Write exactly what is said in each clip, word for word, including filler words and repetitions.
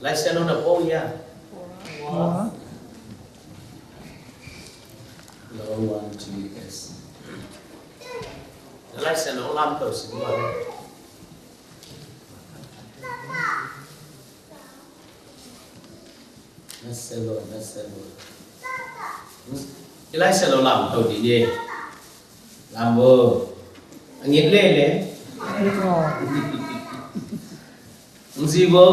Laisiangtho na pho hia? Pua. Lo one G S. Laisiangtho lamto sin lo. Na selo, na selo. I Laisiangtho lamto dih ni. Lam bo. A ngit lele. Hong zi bo.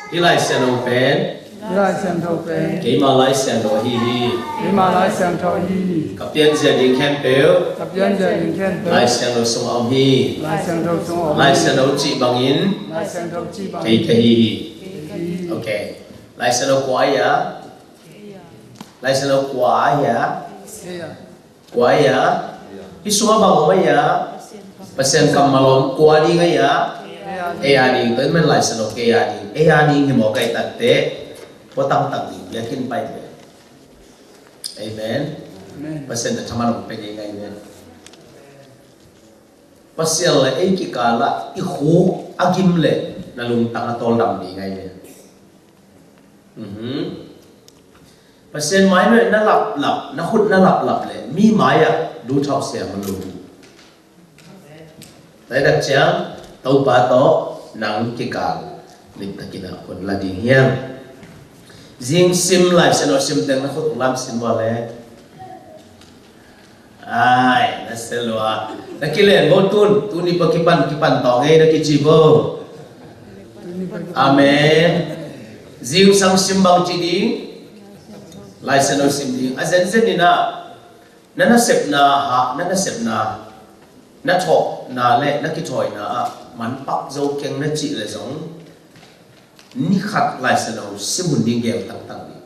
I Laisiangtho pen. I Laisiangtho pen. Keima Laisiangtho ahi hi. Keima Laisiangtho ahi hi. Ka pianzia ding khempeuh. Ka pianzia ding khempeuh. Laisiangtho sungah om hi. Laisiangtho sungah om hi. Laisiangtho cih bangin. Laisiangtho cih bangin. Kei ka hi hi. Kei ka hi hi. Ok. Laisiangtho kua ahi a? Laisiangtho kua ahi a? Kei a. Kua ahi a? Hih sungah bang om ahi a? Pasian kammal om. Kua ding ahi a? Kei a ding. Tua ahih manin Laisiangtho kei a ding. Kei a ding hi maw, kei takteh. Kua tangtang ding. Biakinn pai ve. Amen. Amen. Pasian na thaman om pe ding ahi ve. Pasian le ei kikal ah i khuk a gim leh na lungtang a tawldam ding ahi ve. Mhm. Pasian mai mah na laplap, na khut na laplap leh mi mai-ah duthauh siam a lum. Tua hi tak ciang Topa tawh nang kikal limtakin ah hun la ding hiam? Zing sim Laisiangtho sim teng na khut lam sim ua leh. Ai, na sia lua. Na kilen bo tun, tuni pa kipan, kipan tawh ngei na kici bo. Amen. Zingsang sim bang ci ding. Laisiangtho sim ding. A zenzen in ah, na nasepna ah, na nasepna, na thawhna le na kithawina ah manpak zo keng na cih leh zong, ni khat Laisiangtho sim hun ding gel tangtang ding.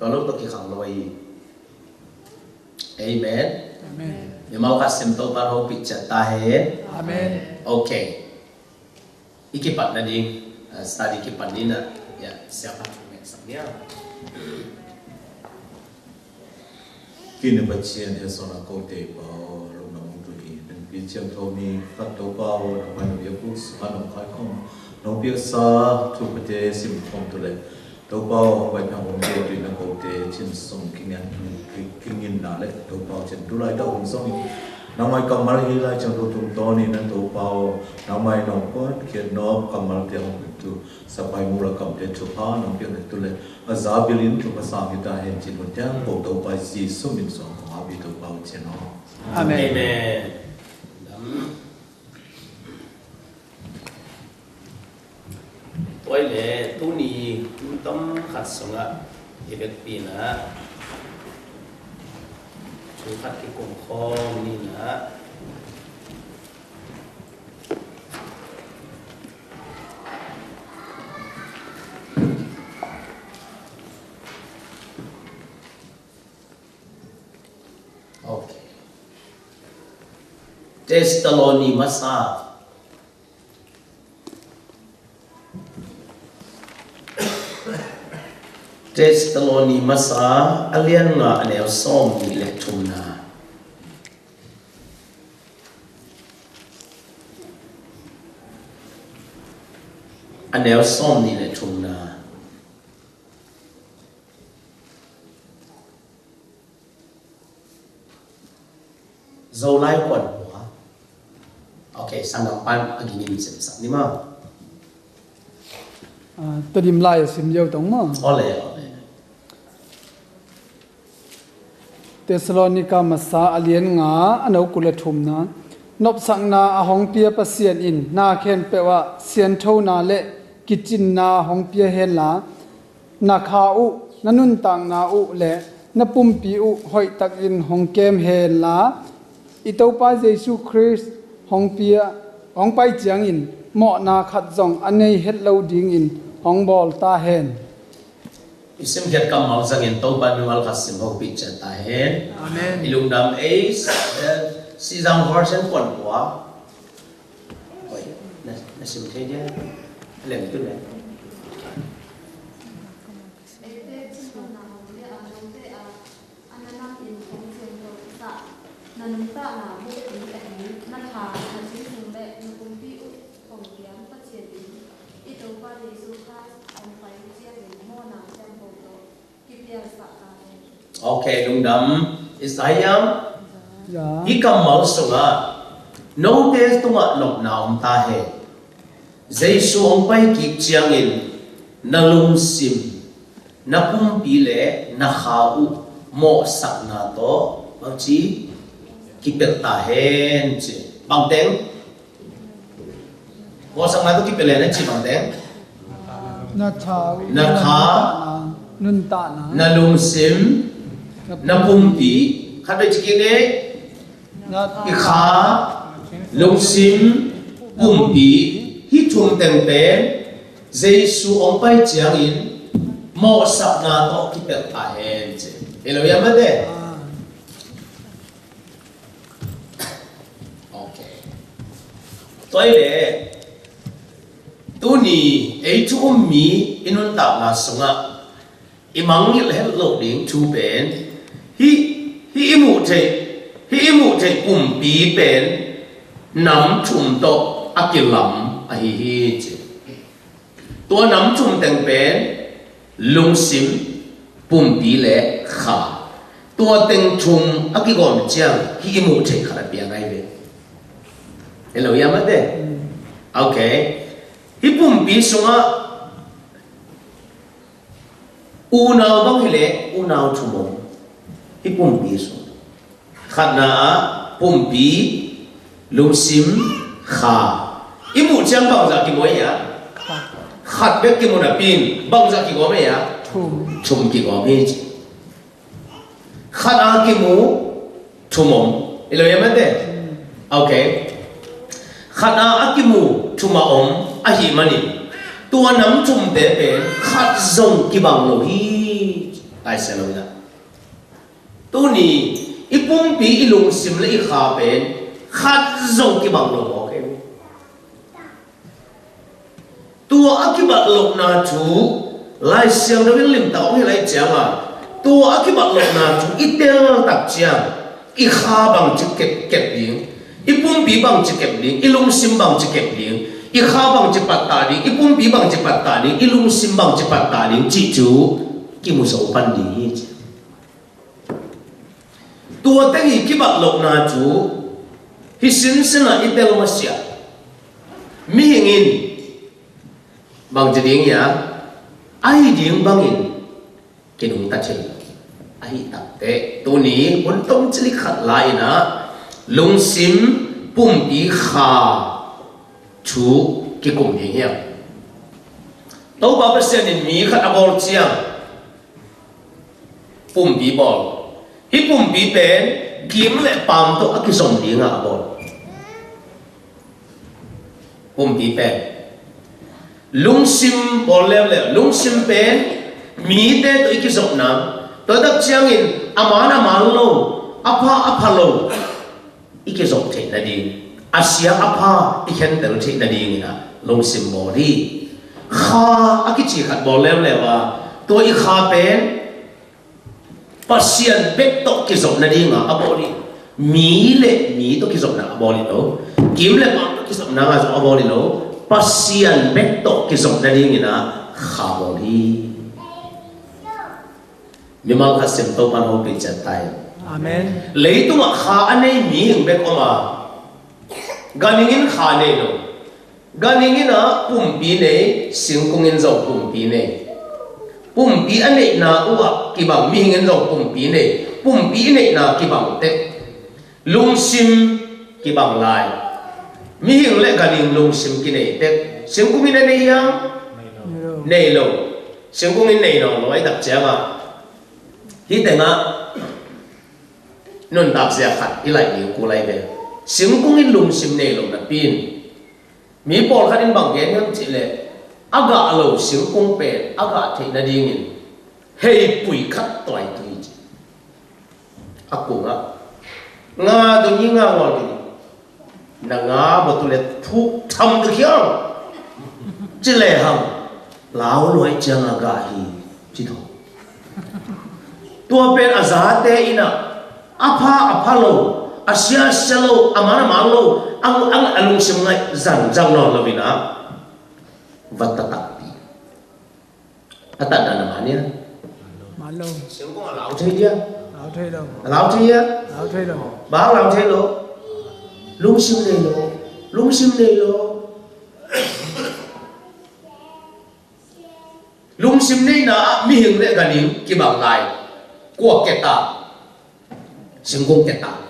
Tua lo tawh kikhang lo hi. Amen. Amen. Mimal khat sim Topa'n hopih ciat ta hen. Amen. Ok. I kipat nading, ah, study kipan ni na. Ya, siapa tu mek sang dia. Kine Pathian, hehsawhna kote i Pa aw, lungdam hong tun hi. Nang pi ciangtho mi khat Topa aw, nangmah nong biak uh sungah nong kaikhawm, nong piaksa thupate simkhawm tu leh Topa aw, hong baih piang hong biak uh na kote cinsung kinginna le Topa aw, cian tu laitak hong zong hi. Nangmah i kammal hi lai ciangtho tungtawn in na Topa aw, nangmah i nong kuan khiat nawk kammalte hong pia tu Sapai mula kamte thupha nong piak leh tu leh a za bilin thupha sang hi ta hen cin hun tiang ko Topa Jesu min suang kong api Topa u cian aw. Amen. Amen. Oi le, tuni kum tam khat sungah i vekpi na thu khat kikum khawm ni na. Ok. Thessaloni masa. Thessaloni masa a lian nga a neu sawm nih le thumna. A neu sawm nih le thumna. Zolai kuan pua. Ok, sanggampan a gingin sepsak ni ma. Ah, Tedim lai a sim deuh tong ma. Ole, ole. Thessalonika masa a lian nga a neu kul le thumna. Nopsakna a hong pia Pasian in na khempeuh ah sianthona le kicinna hong pia henla, na kha uh, na nuntakna uh le na pumpi uh hoihtakin hong kem henla, i Topa Jesu Khrist hong pia, hong pai ciangin mawhna khat zong a nei het lo dingin hong bawl ta hen. I simkhiat kammal zangin Topa mimal khat sim hopih ciat ta hen. Amen. I lungdam ei, eh, Sizang version kuan pua. Oi, na, na sim thei dia. A lem tu le. Eite cin hon na hong lia a, note a, a na nam in hong ciang to sa, na nuntakna buk in ahi, na tha, na cin sung le na pumpi uh hong kiam Pathian in i to Jesu Khrist hong pai ciangin mawhna siangtho tawh kipialsak ta hen. Ok, lungdam. Isaiah, ya, i kammal sungah note tungah nopna om ta hen. Jesu hong pai kik ciangin na lungsim, na pumpi le na kha uh mawhsakna tawh bangci kipelh ta hen ci. Bangteng? Mawhsakna tawh kipelh hen ci bangteng? Na kha, na kha, nuntakna, na lungsim, na pumpi. Khat vei ci kik ni. I kha, lungsim, pumpi, hih thum teng pen Jesu hong pai ciangin mawhsakna tawh kipelh ta hen ci. Hi lo hiam mate? Ok. Tua hi leh tuni ei thu um mi i nuntakna sungah i mangngilh het loh ding thu pen hih, hih i muh theih, hih i muh theih pumpi pen nam thum tawh a kilam ahi hi ci. Tua nam thum teng pen lungsim, pumpi le kha. Tua teng thum a kigawm ciang hih i muh theih khat a piang ahi ve. Hi lo hiam mate? Ok. Hih pumpi sungah unau bang hi leh unau thum om. Hih pumpi sung khatna ah pumpi, lungsim, kha. I muh ciang bangzah kimu ei a? Khat bek kimu napi in bangzah kigawm ei a? Thum. Thum kigawm hi ci. Khat a kimu thum om. Hi lo hiam mate? Ok. Khat a a kimu thum a om ahih manin tua nam thumte pen khat zong kibang lo hi. Ai sia lo hi. Tuni i pumpi, i lungsim le i kha pen khat zong kibang lo mawk hi. Tua a kibat lohna thu Lai Siangtho in limtak hong hilh ahih ciangin, tua a kibat lohna thu i tel tak ciang i kha bangci kep, kep ding, i pumpi bangci kep ding, i lungsim bangci kep ding, i kha bangci pattah ding, i pumpi bangci pattah ding, i lungsim bangci pattah ding cih thu kimu zo pan ding hi ci. Tua teng i kibat lohna thu hih sinsin ah i tel masiah mihing in bangci ding hiam? Ahi ding bangin kinungta thei lo. Ahi takte tuni hun tom cilik khat lai-in ah lungsim, pumpi, kha thu kikum ding hiam? Topa Pasian in mi khat a bawl ciang pumpi bawl. Hih pumpi pen kim le paam tawh a kizom dingin a bawl. Pumpi pen lungsim bawl leuleu. Lungsim pen mite tawh i kizopna, tua tak ciangin a man a man lo, a pha a pha lo i kizop theih nading, a sia a pha i khentel theih nadingin ah lungsim bawl hi. Kha a kici khat bawl leuleu a, tua i kha pen Pasian bek tawh kizop nadingin a bawl hi. Mi le mi tawh kizopna a bawl hi lo. Kim le paam tawh kizopna ah zong a bawl hi lo. Pasian bek tawh kizop nadingin ah kha bawl hi. Mimal khat sim, Topa'n hopih ciat ta in. Amen. Leitungah kha a nei mihing bek om a, ganhing in kha nei lo. Ganhing in ah pumpi nei, singkung in zong pumpi nei. Pumpi a neihna uh ah kibang mihing in zong pumpi nei. Pumpi i neihna kibang tek. Lungsim kibang lai. Mihing le ganhing lungsim kinei tek. Singkung in a nei hiam? Nei lo. Singkung in nei nawn lo, a i tak ciangin. Hih tengah nuntak zia khat i laih ding kul lai ve. Singkung in lungsim nei lo napi in, mi pawlkhat in bang gen hiam cih leh, a gah lo singkung pen a gah theih nadingin heipui khat tuaitui ci. A kungah nga dong i nga ngawl ding, na nga bawtu le thuk tham ding hiam ci lehang, lau luai ciang a gah hi ci tho. Tua pen a zate in ah a pha a pha lo, a sia a sia lo, a man a man lo, a, a, a lungsim ngaih zangzang nawn lo in ah va taktak A tatna na mah nia. Mah lo. Singkung a lau thei dia. Lau thei lo. A lau thei dia. Lau thei lo. Bang lau thei lo. Lungsim nei lo. Lungsim nei lo. Lungsim neina ah mihing le ganhing kibang lai. Kua keta. Singkung keta.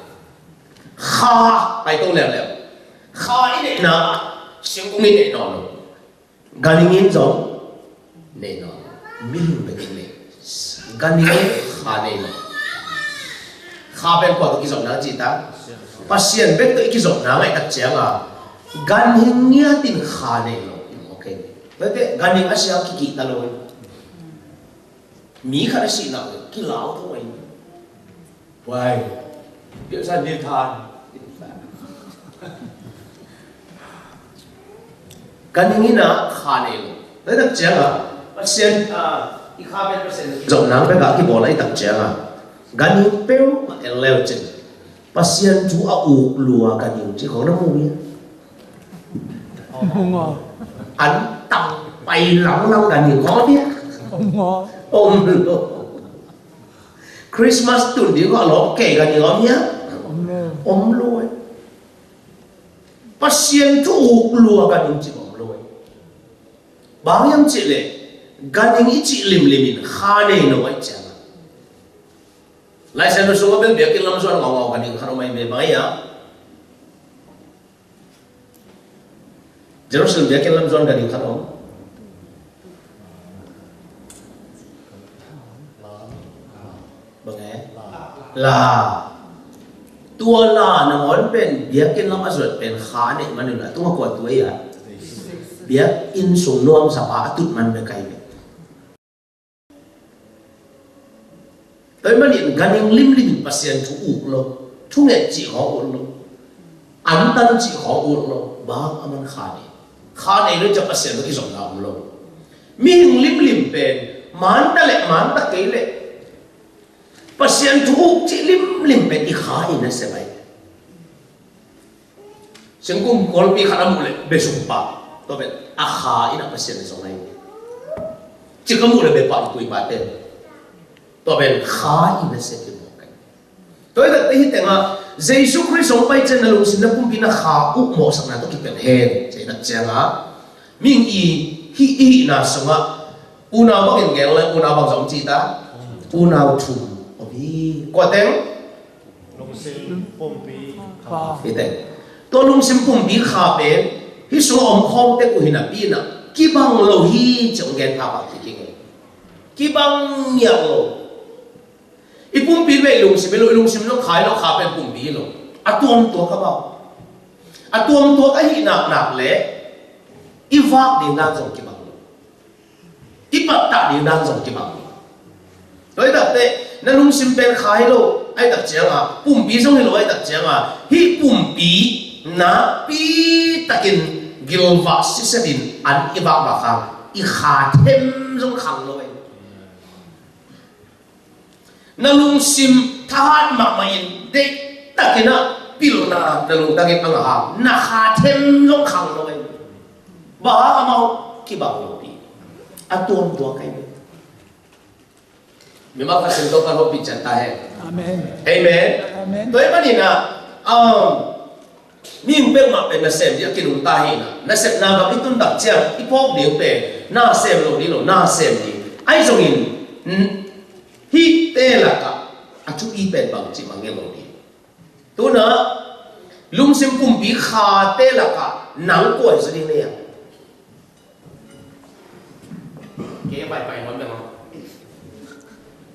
Kha, pai to leuleu. Kha i neina ah singkung i nei nawn lo. Ganhing in zong nei nawn. Mihing bek in nei. Ganhing in kha nei nawn. Kha pen kua tawh kizopna ci ta? Pasian bek tawh i kizopna ngaih tak cianga ganhing ngiatin kha nei lo. Okay. Tua te ganhing a siang kikihta lo. Mi khat a sihna uh kilau tho ahi. Wai. Biaksan dil than. Ganhing in a kha nei lo. Tua tak cianga Pasian, ah, i kha pen Pasian zong nang bek a kibawl a i tak cianga ganhing peuhmah en leu cin Pasian thu a uk lua ganhing ci khong na mu hi. Om aw. An tang pai langlang ganhing khong hi. Om aw. Om lo. Christmas tun ding khong a lawp kei ganhing om hi. Om lo. Om lo. Pasian thu uk lua ganhing ci om lo. Bang hiam cih leh ganhing i cih limlim in kha nei lo ahih ciangin. Lai Siangtho sungah bel biakinn lam zuan ngaungau ganhing khat om ahi ve, bang hiam? Jerusalem biakinn lam zuan ganhing khat om. Bang e? La. Tua la nangawn pen biakinn lam a zuat pen kha a neih man uh a, tungah kua tu ei a? Biakinn sung nuamsa pa a tut man bek ahi ve. Tua ahih manin ganhing limlim in Pasian thu uk lo, thunget cih khawng uk lo, antan cih khawng uk lo, bang a man kha nei. Kha nei lo ciang Pasian lo kizopna om lo. Mihing limlim pen manta le manta kei le Pasian thu uk cih limlim pen i kha in a sem ahi. Singkung kawlpi khat a muh leh besuk pah, tua pen a kha in a Pasian zong ahi. Cik a muh leh bepah i kuipate, tua pen kha in a sem i mawk ahi. Tua hi takte hi tengah Jesu Khrist hong pai ciang na lungsim na pumpi na kha uh mawhsakna tawh kipelh hen. Cih tak ciangah mihing i hih, i hihna sungah unau bangin gel le unau bang zong ci ta? Unau thum om hi. Kua teng? Lungsim, pumpi, kha. Hi teng. Tua lungsim, pumpi, kha pen hih sungah om khawm tek uh hi napi-in ah kibang lo hi ci hong gen pahpah kik ing ei. Kibang ngiat lo. I pumpi pen lungsim hi lo, i lungsim zong kha hi lo, kha pen pumpi hi lo. A tuamtuak a bau. A tuamtuak ahih naknak le i vak ding dan zong kibang lo. I pattah ding dan zong kibang lo. Tua hi takte na lungsim pen kha hi lo ahih tak cianga, pumpi zong hi lo ahih tak cianga, hih pumpi nakpi takin gilvah sisetin an i vakvak hang i kha them zong khang lo ei. Na lungsim thahat mahmah in deihtakin ah pilna na lungtangin a ngah hang na kha them zong khang lo ei. Bang hang? Amau kibang lopi. A tuamtuak ahi ve. Mimal khat sim tawh kan hopih ciat ta hen. Amen. Amen. Amen. Tua ahih manin ah, um, mihing peuhmah pen nasem ding a kinungta hi in ah, nasepna gam i tun tak ciang i phawk ding pen na sem lo ding lo, na sem ding. Ahi zongin, mm, hihte lakah a thupi pen bang ci mah gen lo ding. Tu-in ah lungsim, pumpi, khate lakah nang kua hi zaw ding na hi a? Kei a paipai nuam leng aw.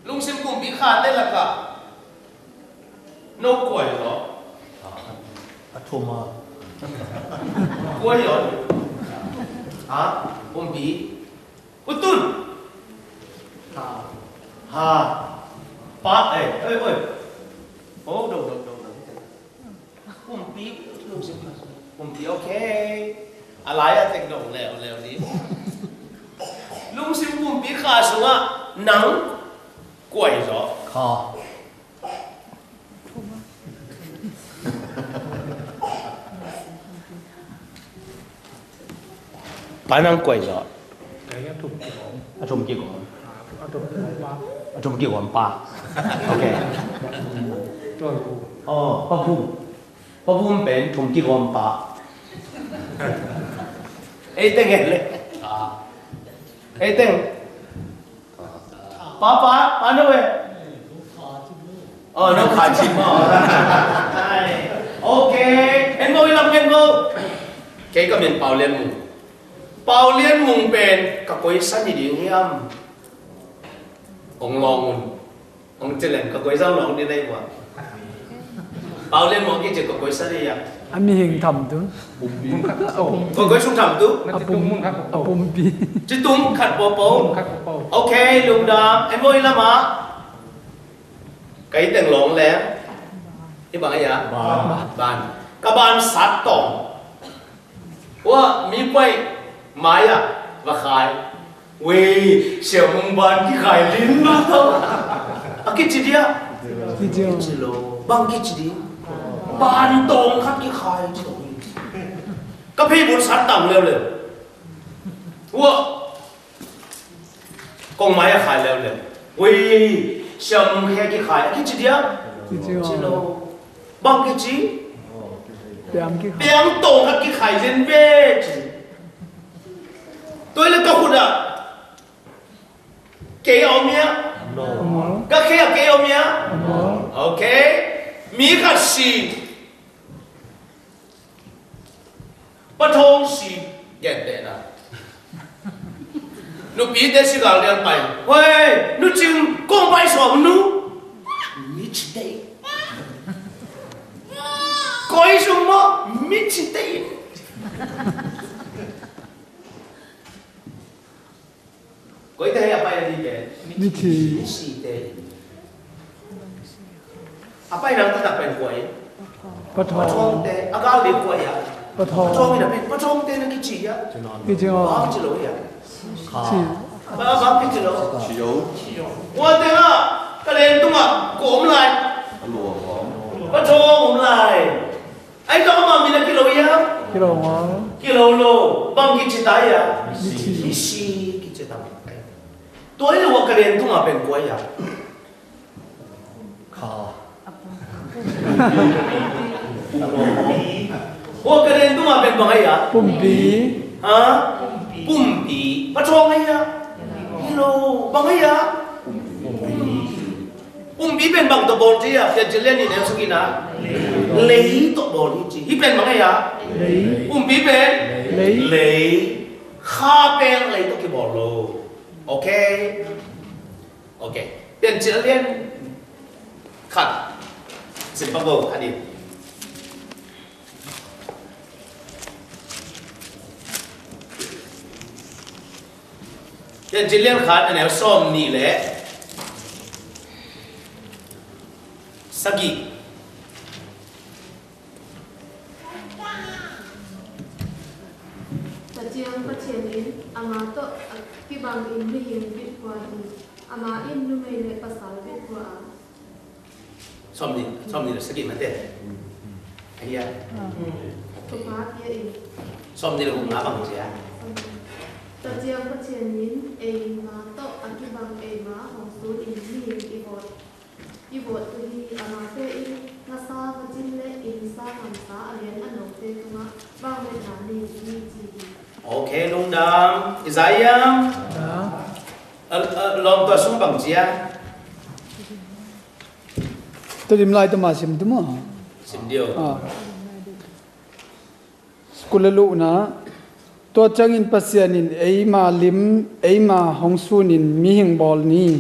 Lungsim, pumpi, khate lakah no kua hi zaw? A thum a. Kua hi zaw? Ha? Pumpi. U Tun. Ha. Ha. Pa, eh, eh, eh. Oh, dong, dong, dong, dong. Pumpi, lungsim, pumpi, okay. A lai a tek dong leuleu ni. Lungsim, pumpi, kha sungah nang kua hi zaw? Kha. Pa, nang kua hi zaw? Kei a thum kik om. A thum kik om. A thum kigawm pa. Ok. Oh, Pa Vum. Pa Vum pen thum kigawm pa. Ei teng e le. Ei teng. Pa, pa, pa no e. Oh, no kha chin maw. Ok. En bo i lam en bo. Kei ka min Pau Lian Mung. Pau Lian Mung pen ka koisa ni ding hiam? Ong lawng un. Ong ci leng ka koisa lawng ding nei bua. Pau Lian Mung kici ka koisa ni a. A mihing tham tu. Ka koi sung tham tu. A pum, a pumpi. Ci tung khat po po. Ok, lungdam. En bo i lam a. Ka i teng lawng leng. I bang a ya. Ban. Ban. Ka ban sat tawng. Ua, mi pai mai-ah va khai. Wei, Sia Mung ban kikhai lin ma tawh. A kici dia? Kici lo. Bang kici di? Ban tawng khat kikhai ci lo. Ka phei bun sat tam leuleu. Ua, kong mai a khai leuleu. Wei, Sia Mung khe kikhai. A kici dia? Kici lo. Bang kici? Piang kikhai. Piang tawng khat kikhai zen ve ci. Tua le ka khut ah kei a om ia? Ka khe a kei a om ia? Ok. Mi khat si. Pa Thawng si gentehna. Nupite si gal liang pai. Hoi, nu Cing kong pai sawm nu. Mi ci tei. Koi sung maw, mi ci tei. Koi te a pai a di pen. Mi ci. Mi ci te. A pai nang taktak pen koi. Pa Thawng. Pa Thawng te. A gal di koi a. Pa Thawng. Pa Thawng in a pen. Pa Thawng te na kici a. Kici a. Bang ci lo a. Ci. Ba bang kici lo. Ci lo. Ua te na. Ka len tung a. Ko om lai. Pa Thawng om lai. Ai tawh amah min a kilo ia? Kilo ngol. Kilo lo. Bang kici ta ia? Misi. Misi kici ta. Tua i lo ka den tunga pen kua ia? Kha. Ua ka den tunga pen bang ia? Pumpi. Ha? Pumpi. Pa Thawng ia? Kilo. Bang ia? Pumpi pen bang tawh bawl ci a, Piancil lian nih neu sagihna. Lei tawh bawl hi ci. Hih pen bang ei a? Lei. Pumpi pen? Lei. Lei. Kha pen lei tawh kibawl lo. Ok. Ok. Piancil lian khat. Sim pak bo khat in. Piancil lian khat a neu sawm nih le sagih. Tua ciang Pathian in ama tawh a kibangin mihing bit pua hi. Ama in numei le pasal bit pua a. Sawm nih, sawm nih le sagih mate. Ahi a. Thupha pia in. Sawm nih le gukna bang ci a. Tua ciang Pathian in eima tawh a kibang eima hong sun in mihing i vawt. I vawt tu hi amate in ngasa vacin le innsa ngamsa a lian a note tungah vangliatna nei hi ci hi. Ok, lungdam. Isaiah. A, a, lawm tua sung bang ci a. Tedim lai tama sim tu maw? Sim dio. Ah. Kul le luhna. Tua ciangin Pasian in eima lim, eima hong sunin mihing bawl ni.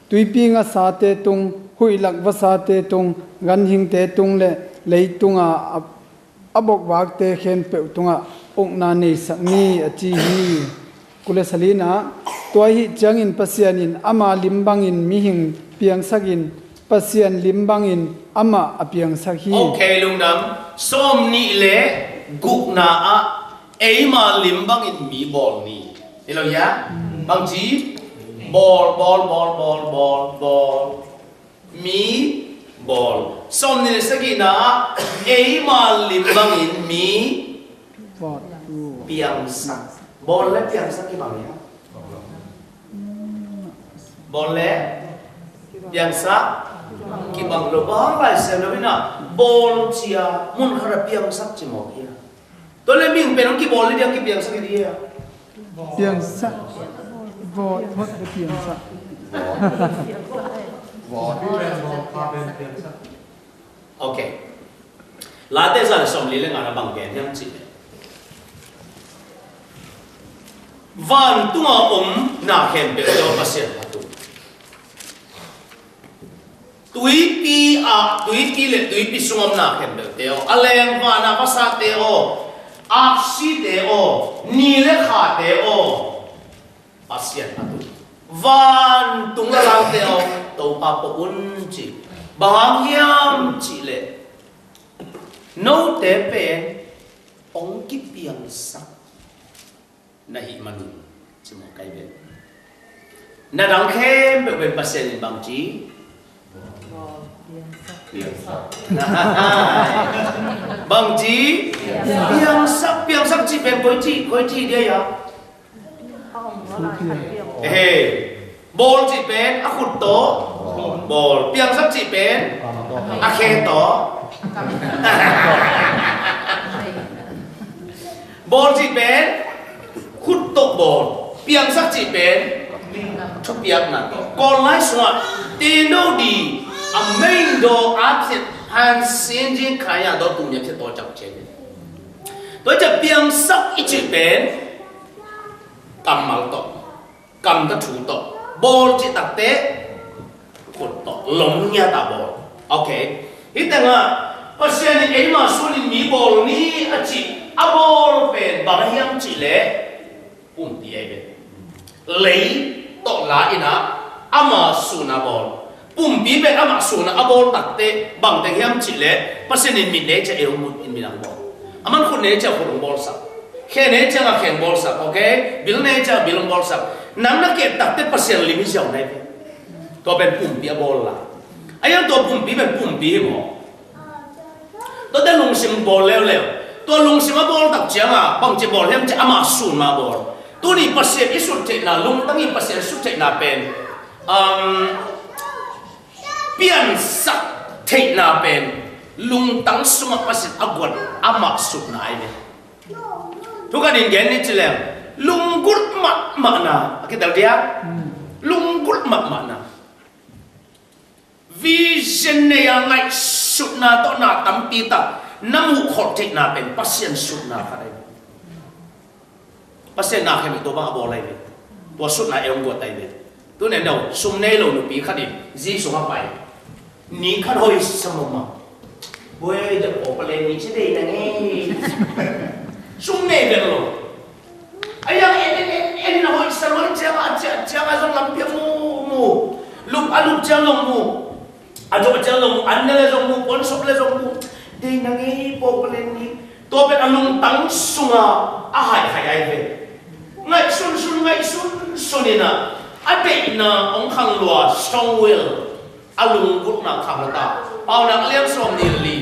Tuipi ngasate tung, huihlak vasate tung, ganhingte tung le leitunga a, a bokvakte khempeuh tungah ukna neisak ni a ci hi. Kul le salina, tua ahih ciangin Pasian in ama lim bangin mihing piangsakin Pasian lim bangin amah a piangsak hi. Ok, lungdam. Sawm nih le gukna ah eima lim bangin mi bawl ni. Hi lo hia? Bang ci? Bawl, bawl, bawl, bawl, bawl, bawl. Mi bawl. Sawm nih le sagihna ah eima lim bangin mi piangsak. Bawl le piangsak i bang hia? Bawl le piangsak kibang lo. Bang hang Lai Siangtho in ah bawl ci-a mun khat ah piangsak ci mawk hi a. Tua leh mihing pen hong kibawl le diang kipiangsak hi ding hi a. Piangsak. Bawl thot le piangsak. Ok. Late za le sawmli le nga na bang gen hiam cih leh, vantunga om na khempeuh tawh Pasian a tu. Tuipi ah, tuipi le tuipi sung om na khempeuh te aw, a leng van a vasate aw, aksite aw, ni le khate aw, Pasian a tu. Vantung le langte aw, Topa pua un ci. Bang hang hiam cih leh, note pen hong kipiangsak na hih manin ci mawk hi ve. Na dang khempeuh pen Pasian in bang ci? Bang ci? Piangsak, piangsak cih pen koi ci, koi ci dia ya. Hei, bawl cih pen a khut tawh bawl, piangsak cih pen a khe tawh. Bawl cih pen khut tawh bawl, piangsak cih pen thupiakna tawh. Kawl lai sungah tino di a main daw a phiat han sin jing khaya daw tung ya phiat tawh cak cian. Tua ciah piangsak i cih pen kammal tawh, kam tawh, thu tawh, bawl cih takteh khut tawh, lom ngiat a bawl. Ok. Hih tengah Pasian in eima sunin mi bawl ni a cih a bawl pen bang a hiam cih leh pumpi ahi ve. Lei tawh la in ah ama sun a bawl. Pumpi pen amah sun a a bawl takteh bang teng hiam cih leh Pasian in mit nei ciah ei hong mut in mit hong bawl. Aman khut nei ciah khut hong bawlsak. Khe nei ciah a khe hong bawlsak. Ok? Bil nei ciah bil hong bawlsak. Nang na kep takteh Pasian lim hi ziau na hi ve. Tua pen pumpi a bawl la. A yang tua pumpi pen pumpi hi maw? Tuate lungsim bawl leuleu. Tua lungsim a bawl tak ciangah bangci bawl hiam cih amah sun mah bawl. Tuni Pasian i sut theihna, lungtang i Pasian sut theihna pen, um, piansak theihna pen lungtang sungah Pasian a guan amah sutna ahi ve. Thukan in gen ni ci leng, lunggulh mahmahna a kitel dia. Lunggulh mahmahna. Vision nei a ngaihsutna tawh na tampi tak na muhkholh theihna pen Pasian sutna khat ahi. Pasian na khem i tua bang a bawl ahi ve. Tua sutna ei hong guat ahi ve. Tu nen deuh sum nei lo nupi khat in zi sungah pai. Ni khat hoih sa mahmah. Buai dah pawh palen ni ci dei na ngei. Sum nei ven lo. A yang en en en en na hoih sa lo in ciang a ciang ciang a zong lampiang mu mu. Lup a lup ciang zong mu. A dawh ciang zong mu. An ne le zong mu. Puan sop le zong mu. Dei na ngei pawh palen ni. Tua pen a lungtang sunga a haihhaih ahi ve. Ngaihsunsun ngaihsunsun in ah a deihna hong khang lua, strong will. A lunggulhna khang lata. Paunak lian sawm ni le li.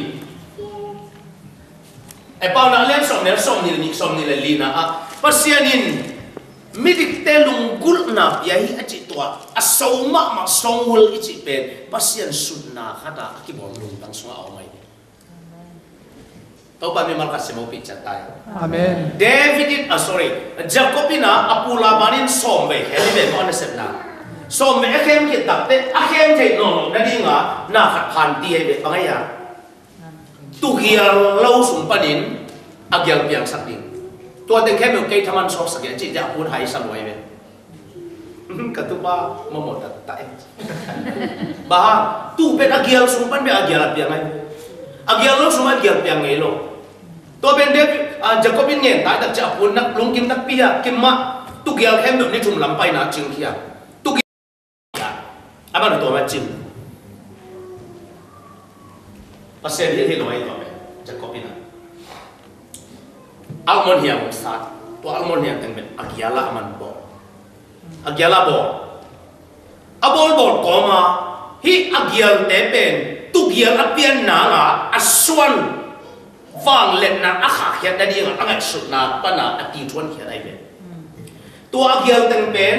E, Paunak lian sawm ni le sawm ni le ni, sawm ni le li na ah Pasian in midikte lunggulhna pia hi a cih tua a so mahmah strong will i cih pen Pasian sutna khat ah a kibawl lungtang sungah a om ahi. Topa mimal khat sim hopih ciat ta hi. Amen. David in, ah, sorry, Jacob in ah a pu Laban in sawm vei khen hi ve maw, a nasepna. Sawm vei a khem khit takteh a khem theih nawn loh nadinga na khat phan ti hi ve, bang ahi a? Tugial lo sung panin a gial piangsak ding. Tua teng khempeuh kei thaman sawksak hi a cih teh a pu in hai sa lua hi ve. Ka tupa mamawh taktak e. Bang hang, tu pen a gial sung pan pen a gial a piang ahi. A gial lo sung a gial piang ngei lo. Tua pen David, ah, Jacob in ngen ta tak ciah a pu in nak lungkim nakpi a, kim mah, tugial khempeuh ni thum lam paina cing khia. Tugial a ban tua mah cing. Pasian hi hi lo ahi tua pen Jacob in a almond hiam sat, tua almond hiam teng pen a gial a man bawl. A gial a bawl. A bawlbawl kawma hih a gialte pen tugial a pian nanga a suan vangliatna a khahkhiat nadinga a ngaihsutna pana a tithuankhiat ahi ve. Tua a gial teng pen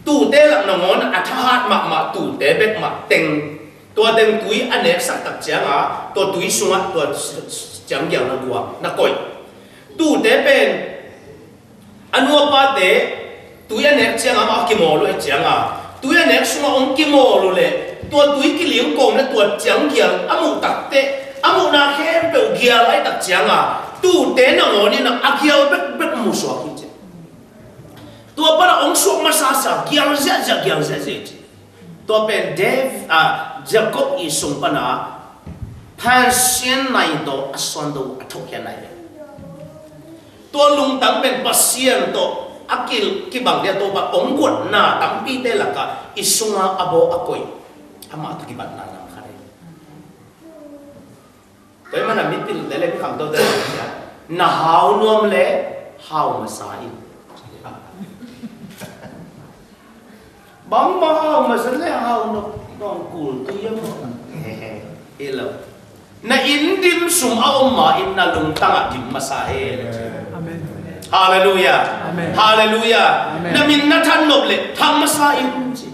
Tuute lak nangawn a thahat mahmah tuute bek mah teng, tua teng tui a neksak tak cianga tua tui sungah tua cianggial na guak na koih. Tuute pen a nuapate tui a nek cianga mah a kimawl uh e cianga, tui a nek sungah hong kimawl uh leh tua tui kilingkawm le tua cianggial a muh takteh a muhna khempeuh gial ai tak cianga tuute nangawn in a gial bekbek musuak hi ci. Tua pana hong suak masasa gial ziahziah, gial ziahziah ci. Tua pen Dave, ah, Jacob i sung pana Persian nai tawh a suan do a thokhian nai ve. Tua lungtang pen Pasian tawh a ki, kibang dia tawh pa hong guatna tampite lakah i sunga a baw a koih. Amah tawh kibatna lam khat ei. Tua i mana mipilte le mi khamtote le na hau nuam le hau masa in. Bangmah hau masa le hau nuam, nong kul tu ia maw. Hi lo. Na inn dim sum a om ma in na lungtang a dim masa he. Amen. Halleluia. Amen. Halleluia. Amen. Na min na than nop le thang masa in ci.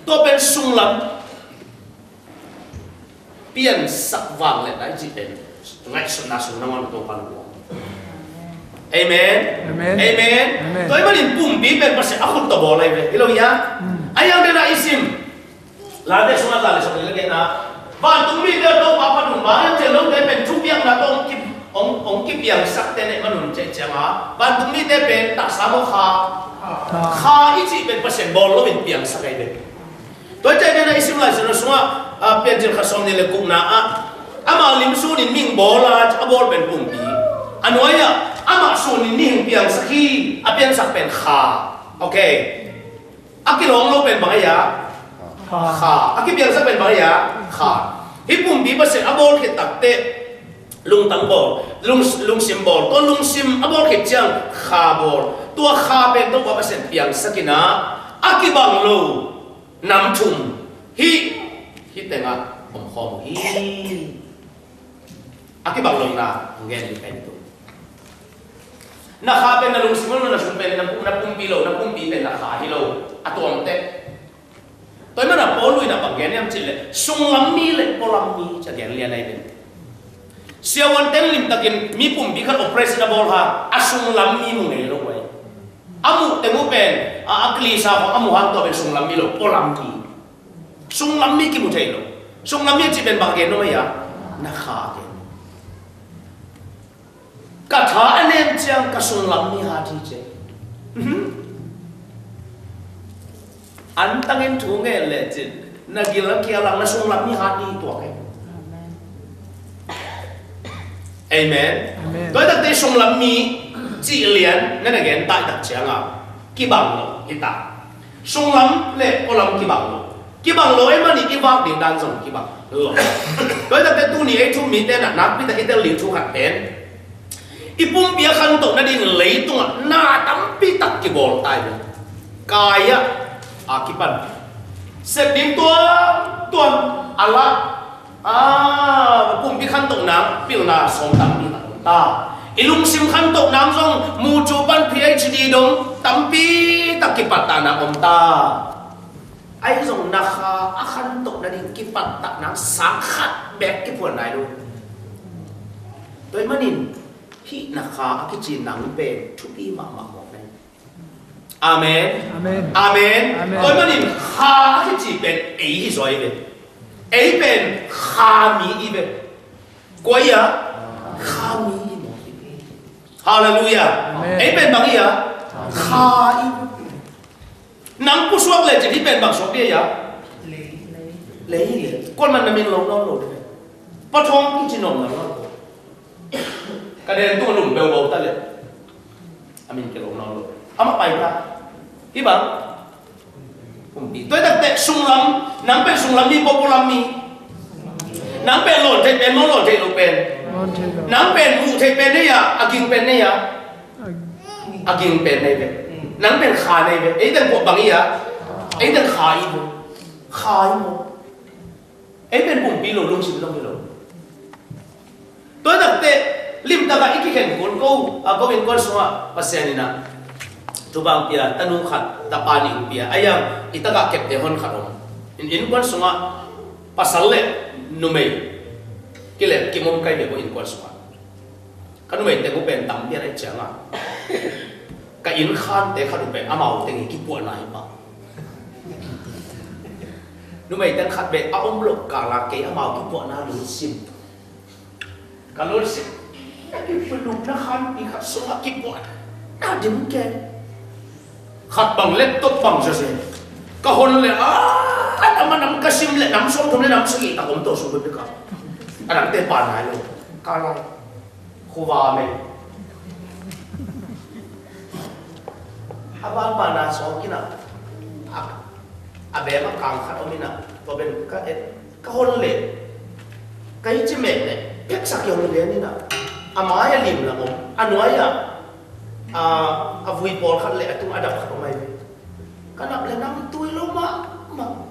Tua pen sunglam piansak vang le nai ci pen ngaihsutna sung nangawn Topa na guang. Amen. Amen. Amen. Amen. Tua i manin pumpi pen Pasian a khut tawh bawl lai ve. Hi lo hia? Mm. A yang dena i sim. Late sungah za le sawm le kena. Vantung mite Topa panun ma yang cel lote pen thupiakna tawh hong ki, hong, hong kipiangsak te ne manun ceh cianga vantung mite pen taksa maw kha. Kha. Kha i cih pen Pasian bawl loin piangsak ai ve. Tua ciangin a i sim lai sungah, ah, Piancil khat sawm nih le gukna ah, amah lim sunin mihing bawl a, a bawl pen pumpi. A nuai-ah amah sunin mihing piangsak hi, a piangsak pen kha. Okay. A kilawng lo pen bang a ia? Kha. Kha. A kipiangsak pen bang a ia? Kha. Hih pumpi Pasian a bawl khit takteh lungtang bawl, lung, lungsim bawl. Tua lungsim a bawl khit ciang kha bawl. Tua kha pen Topa Pasian piangsak in a, a kibang lo nam thum hih, hih tengah om khawm uh hi. A kibang lohna hong gen ding pen tu. Na kha pen na lungsim lo, na sung pen na pum, na pumpi lo, na pumpi pen na kha hi lo. A tuamteh. Tua i mana Paul in a bang gen hiam cih leh sunglam mi le pualam mi ci a gen lian ahi pen. Siavuante'n limtakin mi pumpi khat operation a bawl hang a sunglam mi mu ngei lo uh ahi. A muh teng uh pen a, a kilisa khawng a muh hang tua pen sunglam mi lo, pualam mi. Sunglam mi kimu thei lo. Sunglam mi cih pen bang gen nuam ahi a? Na kha gen. Ka tha a nem ciang ka sunglam mi hat hi ci. Antangin thu ngen lecin na gil a kial ang na sunglam mi hat hi tuak hi. Amen. Amen. Tua i takte sunglam mi cih lian na na gen tak cianga kibang lo hi ta. Sunglam le pualam kibang lo. Kibang lo ei manin i vak ding dan zong kibang lo. Tua i takte tuni ei thu mite na nakpi tak i tel ding thu khat pen i pumpi a khantoh nading leitungah na tampi tak kibawl ta hi. Kai ah a kipan sep ding tuamtuam a lah. Ah, pumpi khantoh nang pilna sawm tampi tak om ta. I lungsim khantoh nang zong mucu pan PhD dong tampi tak kipattah nang om ta. Ahi zong na kha a khantoh nading kipattah nang sang khat bek kiphuan nai lo. Tua i manin hih na kha a kici nang pen thupi mahmah mawk nai. Amen. Amen. Amen. Amen. Tua i manin kha a kici pen ei hi zaw i ve. Ei pen kha mi i ve. Kua i a? Kha mi i maw i ve. Halleluia. Amen. Ei pen bang i a? Kha i ve. Nang pusuak lecin i pen bang suak i a? Lei. Lei. Kuaman na min lo nawn lo i ve. Pathawng kici nawn lo nawn lo. Ka den tung a lum beubaw ta le. A min kilo nawn lo. Amah pai ta. Hi bang. Pumpi. Tua i takte sunglam, nang pen sunglam mi, pualam mi. Nang pen lawn thei pen maw, lawn thei lo pen. Lawn thei lo. Nang pen muh thei pen nei a, a ging pen nei a. A ging pen nei ve. Nang pen kha nei ve. Ei ten puak bang i a. Ei ten kha i ve. Kha i maw. Ei pen pumpi lo, lungsim lo hi lo. Tua takte limtaka i kikhen kul ko a, ko innkuan sungah Pasian in a Thubang pia, tanu khat, tapa nih pia. Aiang, i tagah kepte hon khat om. In, innkuan sungah pasal le numei kilem kimom kai ve maw innkuan sungah. Ka numei teng uh pen tam pian ahih ciangah, ka inn khante khat uh pen amau teng i kipuahna hi pah. Numei teng khat bek a om loh kal a kei amau kipuahna lungsim. Ka lungsim, na kipuluk na khanpi khat sungah kipuah na dim ke. Khat bang laptop bang sese. Ka hon le, ah, a nam a nam ka sim le nam sawmthum le nam sagih tak om tawh sung bek ka. A namte pa nai lo. Ka lai. Khuva me. A ban pa na sawk ina. A, a bem a kang khat om ina. Tua ben ka et. Ka hon le, ka i ci mek le, peksak i hong lian ina. A mai a lim lam om, a nuai a, a, a vui pawlkhat le a tung a dap khat om ai ve. Ka nap le nam tui lo mahmah.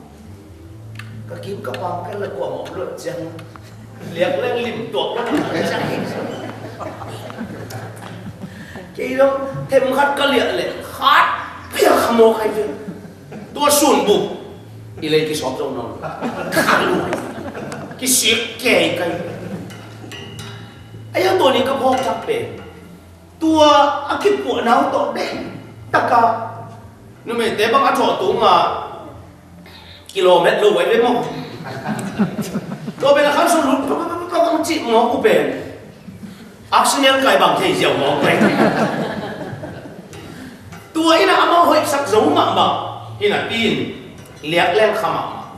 Ka kim ka pang ka le kuam om lo ciang. Liak leng lim tuak lo mahmah ciang. Kei lo, them khat ka liak le, khat piak khamawk ai ve. Tua sun bu i lei kisawp zo nawn. Khalu kisik kei kai. Ai a tua ni ka phawk tak pen tua a kipuah nau tawh dek taka numeite bang a thawh tunga kilomet lo wai ve maw? Tua pen a khan sun lut pa pa pa pa pa cih maw ku pen. Arsenal kai bang thei ziau mawk pek. Tua ina amau hoihsak zo mahmah. Ina pin liak leng kha mahmah.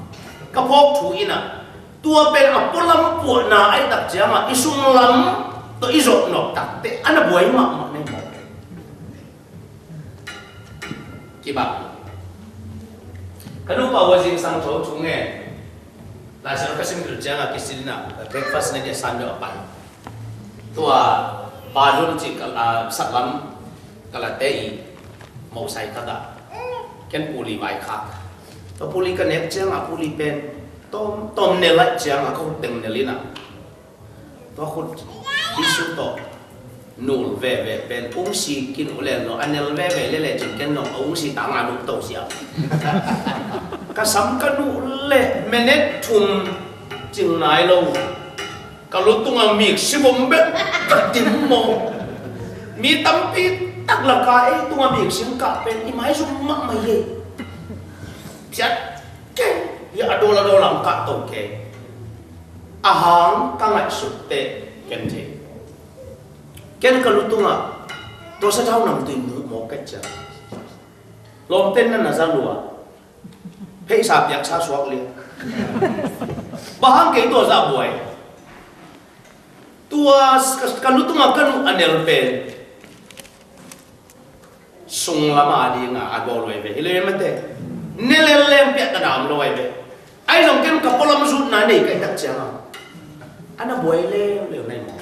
Ka phawk thu ina tua pen a pualam puahna ai tak ciangah i sunglam tawh i zawh nawk takte ana buai mahmah nei mawk. Kibak. Ka nupa uh a zingsang tho thu ngen. Lai Siangtho ka sim kil ciangah kisil ina breakfast na dia san deuh a pan. Tua bathroom cih ka, ah, saklam ka late i mawhsai khat ah ken puli vaikhak. Tua puli ka nek ciangah puli pen tawm, tawm nel laih ciangah ka khut teng nel ina. Tua khut Jesu tawh nul veve pen ungsi kin uh len lo a nel veve le le cin ken nong a ungsi tanga nuh to sia. Ka sam ka nuh le menet thum cing nai lo. Ka lutung a mik sibom bek ka dim maw. Mi tampi tak laka ei tung a mik sim kah pen i maizum mahmah hi. Piat kei hi a dawl a dawl ang kah to kei. A hang ka ngaihsut teh ken thei. Ken ka lutungah tua sathau namtui muh mawk ka ciang. Lawmten na na za lua. Pheisa piaksa suak lian. Bang hang kei tua zah buai. Tua ka, ka lutungah ka nuh a nel pen sunglam a dinga a bawl lo ai ve. Hi lo ai mate. Nelel leng piahtana om lo ai ve. Ai zong ken ka pualam zutna nei ka i tak cianga ana buai leuleu nai maw?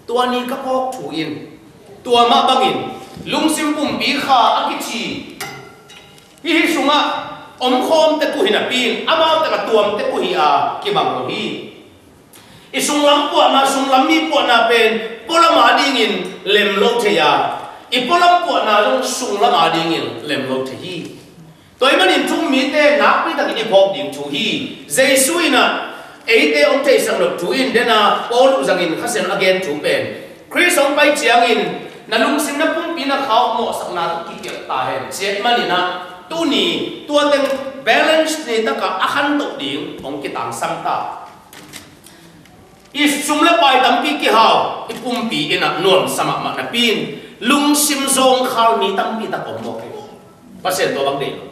Tua ni ka phawk thu in tua mah bangin lungsim pumpi kha a kici hih sungah omkhawm tek uh hi napi in amaute ka tuam tek uh hi a kibang lo hi. I sunglam puahna, sunglam mi puahna pen pualam a dingin lem lo thei a, i pualam puahna zong sunglam a dingin lem lo thei hi. Tua ahih manin thu-um mite nakpi takin i phawk ding thu hi. Jesu in ah eite hong theisak nop thu in dena Paul uh zangin Kha Siangtho a gen thu pen Khrist hong pai ciangin na lungsim na pumpi na kha uh mawhsakna tawh kipiak ta hen ci ahih manin ah tuni tua teng balance ni takah a khantoh ding hong kitangsam ta. I sum le pai tampi kihau, i pumpi in ah nuamsa mahmah napi in lungsim zawngkhal mi tampi tak om mawk hi. Pasian tua bang deih lo.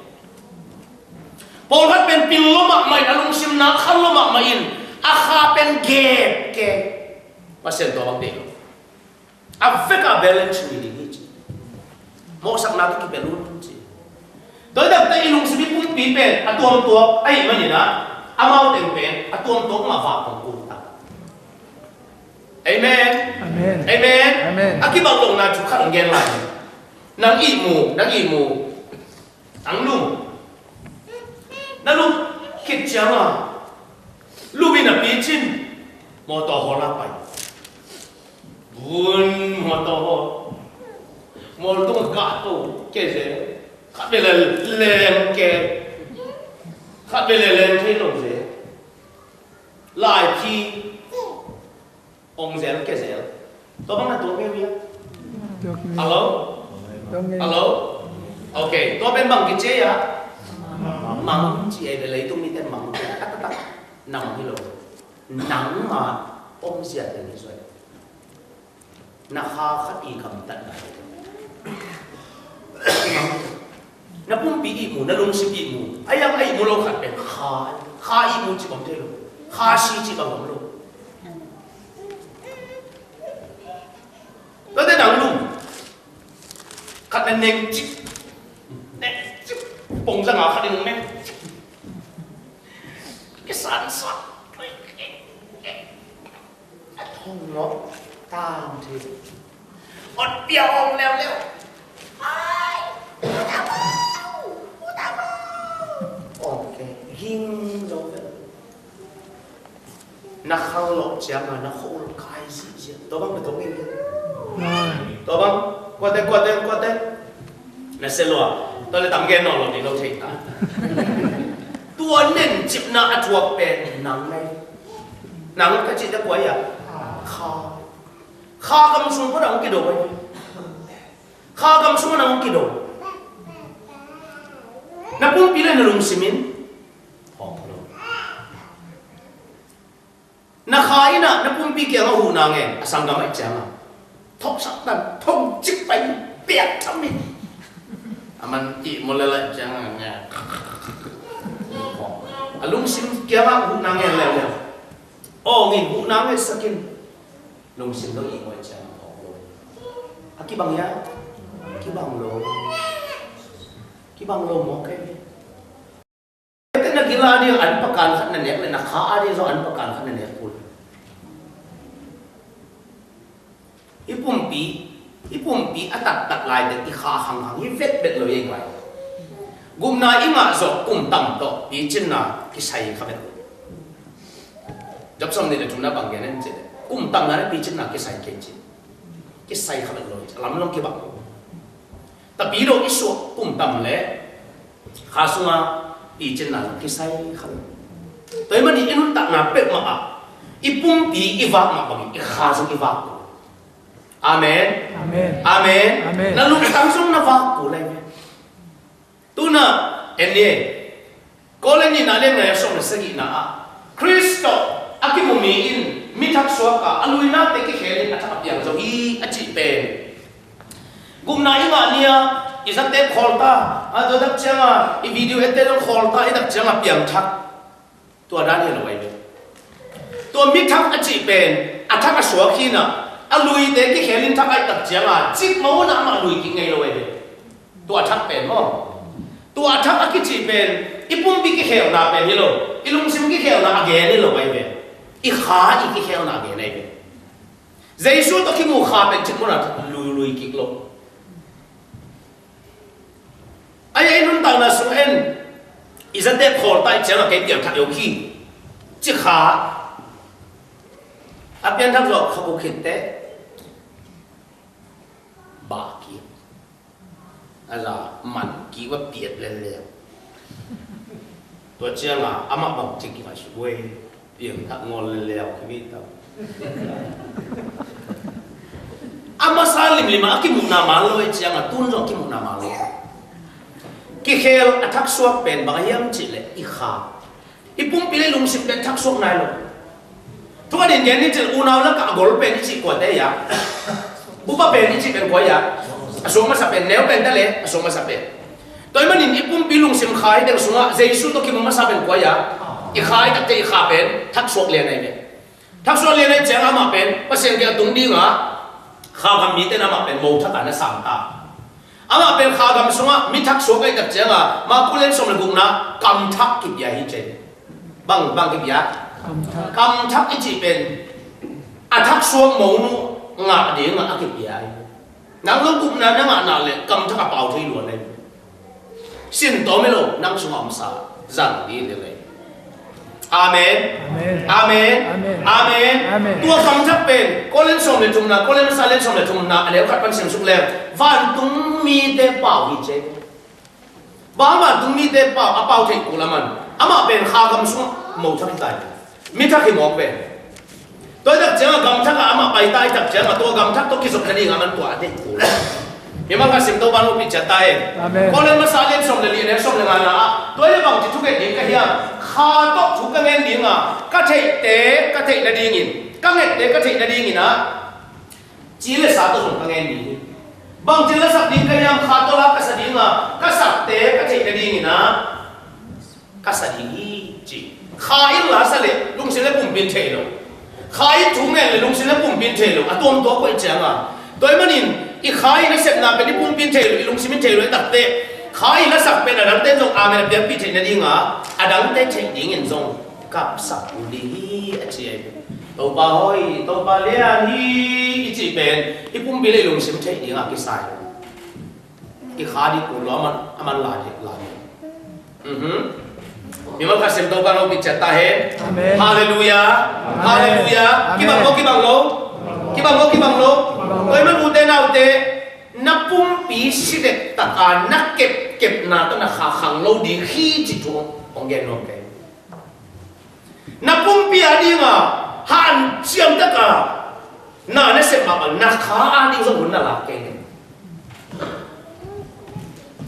Pawlkhat pen pil lo mahmah in a lungsim nak khal lo mahmah in a kha pen gep ke. Pasian tua bang deih lo. A vek a balance mi ding hi ci. Mawhsakna tawh kipia lut ci. Tua hi takte i lungsim i pumpi pen a tuamtuak ahih manin ah amau teng pen a tuamtuak mah vak hong kul ta. Amen. Amen. Amen. Amen. A kibang lohna thu khat hong gen lai. Nang ihmu, nang ihmu. Nang lum. Na lum khit cianga lum in a picin mawtaw hawl a pai. Vun mawtaw hawl. Mawl tung a kah to. Kei ze, khat bia le leng kei, khat bia le leng thei lo ze, lai phi ong zel kei zel. Tua bang na tua kei wia. Hello? Hello? Okay, tua pen bang kici a? Mang ci ei ve, leitung mite mang ci. Nang hi lo. Nang ma om zia te ni zoi. Na kha khat i gamtatna hi. Na pumpi ihmu, na lungsim ihmu. A yang a ihmu lo khat pen kha, kha ihmu ci bang thei lo. Kha si ci bang om lo. Tuate nang lum. Khat na neng cik. Neng cik. Pong zanga khat i nung neng cik. Kisan sa. A thong lo. Tang thei. Ot pia ong leuleu. Ai. Utamau. Utamau. Okay. Ging zo. Na khang lawh ciangin na khol kai zihziah. Tua bang na tong in. Tua bang, kuate, kuate, kuate. Na se lua. Tua le tam gen nawn lo ni lo thei ta. Tua nen cipna a thuak pen nang nai. Nang ka cih te kua ia. Kha. Kha gam sung ko nang kido bai. Kha gam sung nang kido. Na pumpi le na lungsim in. Hong lo. Na kha in ah na pumpi kiangah huhna ngen a, sanggam ah ciangah thoksak tan thong cik pai piak tham in. A man ihmu lel ah ciangah ngen. A lungsim kiangah huhna ngen leuleu. Aw ngin huhna ngen sakin. Lungsim lo ihmu ah ciangah thok lo. A kibang ia? Kibang lo. Kibang lo mawk kei. Tete na gil a ding an pakan khat na nek le na kha a ding zong an pakan khat na nek kul. I pumpi, i pumpi a taktak lai teh i kha hanghang hi vetvet lo ei vai. Gupna i ngah zawh kum tam tawh picinna kisai kha vet lo. Jabsam nih le thumna bang gen en cih leh kum tamna le picinna kisai kei cih. Kisai kha vet lo, a lam long kibang lo. Tapi lo i suah kum tam le kha sunga picinna zong kisai kha lo. Tua ahih manin i nuntakna peuhmah ah i pumpi i vak mah bangin i kha zong i vak kul. Amen. Amen. Amen. Amen. Na lungtang zong na vak kul lai ve. Tuna en ni. Korin nihna le ngai a sawm le sagihna ah Khrist tawh a kimu mi in mi thak suak a, a luinate kikhel in a thak a piang zo hi a cih pen. Gupna i ngah ni-a i zatep khawl ta, a tua tak cianga i video ette zong khawl ta, i tak cianga piangthak. Tua dan hi lo ai ve. Tua mi thak a cih pen a thak a suak hi na, a luite kikhel in thak a i tak cianga cikmah hun ah amah lui kik ngei lo ai ve. Tua a thak pen maw? Tua a thak a kici pen i pumpi kikhelna pen hi lo, i lungsim kikhelna a gen hi lo ai ve. I kha i kikhelna a gen ai ve. Jesu tawh kimu kha pen cik muna lui lui kik lo. Ai ai nuntakna sung en i zatep khawl tai ciang a kei piang thak yo khi ci kha a pian thak zawh kha bu khit te ba ki a za man ki va piat lel leng. Tua ciangah amah bang cik ki ngaihsut uh ei, piangthak ngawl lel leng ki mi tam. A masa limlim ah a kimuhna man lo ei ciangah tun zong a kimuhna man lo. Kikhel a thaksuak pen bang a hiam cih leh i kha. I pumpi le lungsim pen thaksuak nai lo. Thu a din gen ni cil unau lakah a gol pen i cih kuate ia. Bupa pen i cih pen kua ia. A suak masa pen neu pen ta le a suak masa pen. Tua ahih manin i pumpi lungsim kha i teng sungah Jesu tawh kimu masa pen kua ia. I kha i takte i kha pen thaksuak lian ahi ve. Thaksuak lian ahi ciang amah pen Pasian kiang a tung dingah kha gam mite in amah pen mo thak a na sang ta. Amah pen kha gam sungah mi thaksuak ahi tak ciangah Marku lian sawm le gukna kam thak kipia hi cia. Bang, bang kipia? Kam thak. Kam thak i cih pen a thaksuak monu ngah dingah a kipia hi. Nang lo gupna na ngah nak leh kam thak a pau thei lua nei. Sin tawm hi lo, nang sungah omsa zang ding hi leh. Amen. Amen. Amen. Amen. Amen. Amen. Tua gamthak pen Korin sawm le thumna, Korin masa le sawm le thumna, a neu khat pan simsuk leng, vantung mite pau hi ci. Bang vantung mite pau, a pau theih kul a man. Amah pen kha gam sung mo thak hi ta hi. Mi thak hi mawk pen. Tua hi tak ciangah gamthak ah amah pai ta hi tak ciangah tua gamthak tawh kizop nading a man tua a deih kul. Mimal khat sim Topa hopih ciat ta hen. Amen. Korin masa lian sawm le li, a neu sawm le ngana ah, tua hi leh bangci thunget ding ka hiam? Kha tawh thu ka ngen ding a, ka theihte ka theih nadingin, ka ngette ka theih nadingin ah, ci le sa tawh zong ka ngen ding hi. Bangci lasak ding ka hiam? Kha tawh la ka sa ding a, ka sakte ka theih nadingin ah, ka sa ding hi, ci. Kha in la sa leh lungsim le pumpi in thei lo. Kha in thu ngen leh lungsim le pumpi in thei lo. A tuamtuam koih ciangin. Tua ahih manin i kha i nasepna pen i pumpi in thei lo, i lungsim in thei lo, i takte. Kha i lasak pen a dangte in zong amen a piakpih theih nading a, a dangte theih dingin zong kapsak kul ding hi, a ci ahi. Topa hoih, Topa lian hi i cih pen i pumpi le i lungsim theih ding a kisai. I kha ding kul lo a man, a man lai, lai. Mhm. Mimal khat sim Topa hopih ciat ta hen. Amen. Halleluiah. Amen. Halleluiah. Amen. Kibang maw, kibang lo? Kibang maw, kibang lo? Kibang lo. Tua ahih manin ute naute, na pumpi si dektak a na kepkepna tawh na kha khang lo ding hi cih thu hong gen nuam ka hi. Na pumpi a ding a hanciam tak a na nasep mah bang, na kha a ding zong hun na lak kei leh.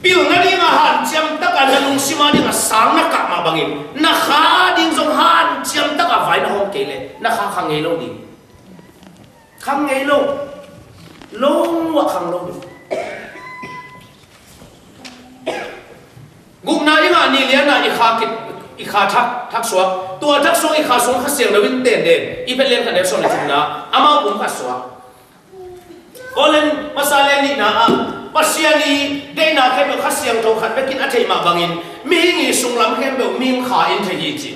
Pilna ding a hanciam tak a na lungsim a ding a sang na kah mah bangin, na kha a ding zong hanciam tak a vai na hawm kei leh na kha khang ngei lo ding. Khang ngei lo. Lungnuam khang lo ding. Gupna i ngah ni lian a i kha kip, i kha thak, thak suak. Tua thak suak i kha sung Kha Siangtho in tenden. I phet lian khat neu sawm le thumna, amau pum kha suak. Korin masa lian nihna ah, Pasian i deihna khempeuh Kha Siangtho khat bekin a theih mah bangin, mihing i sunglam khempeuh mihing kha in thei hi ci.